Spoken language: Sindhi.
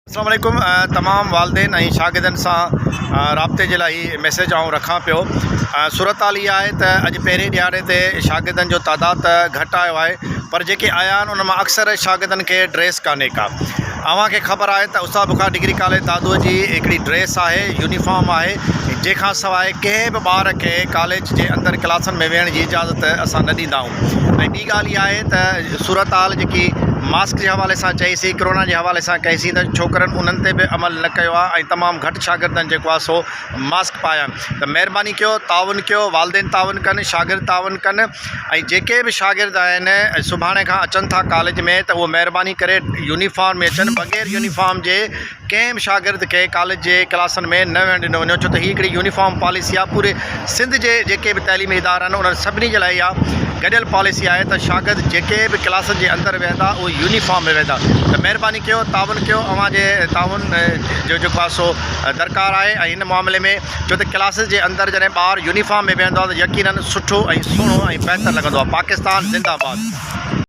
السلام عليڪم تمام والدين ۽ شاگردن سان رابطي جي لاء هي ميسيج آئون رکان پيو صورتحال اها آهي ته اڄ پهرين ڏهاڙي تي شاگردن جو تعداد ته گهٽ آيو آهي پر جيڪي آيا آهن ان مان اڪثر شاگردن کي ڊريس ڪانهي ڪا اوهان کي خبر آهي ته استاد بخار ڊگري ڪاليج دادو جي هڪڙي ڊريس آهي يونيفارم آهي جنهن کان سواء ڪنهن به ٻار کي ڪاليج جي اندر ڪلاسن ۾ ويهڻ جي اجازت اسان نه ڏيندا آهيون. ۽ ٻي ڳالهه اها آهي ته صورتحال جيڪي ماسڪ جي حوالي سان چئي سين ڪرونا جي حوالي سان ڪئي سين ته ڇوڪرن انهن تي به عمل نه ڪيو آهي ۽ تمام گهٽ شاگردن جيڪو آهي سو ماسڪ پايا آهن ته مهرباني ڪيو تعاون ڪيو والدين تعاون ڪن شاگرد تعاون ڪن ۽ جيڪي به شاگرد آهن سڀاڻي کان اچن ٿا ڪاليج ۾ ته اهو مهرباني ڪري يونيفارم ۾ اچن بغير يونيفارم جي ڪنهن به شاگرد کي ڪاليج جي ڪلاسن ۾ نه ويهڻ ڏنو وڃو ڇو ته هي هڪڙي يونيفارم پاليسي آهي پوري سنڌ جي جيڪي به تعليمي ادارا آهن انهن سڀني جي لاء اها گڏيل پاليسي آهي ته شاگرد جيڪي به ڪلاسن جي اندر ويهندا اهي يونيفارم ۾ ويهندا ته مهرباني ڪيو تعاون ڪيو اوهان جي تعاون جو جيڪو آهي سو درڪار آهي ۽ هن معاملي ۾ ڇو ته ڪلاسز جي اندر جڏهن ٻار يونيفارم ۾ ويهندو آهي ته يقينن سٺو ۽ سهڻو ۽ بهتر لڳندو آهي پاڪستان زنده آباد.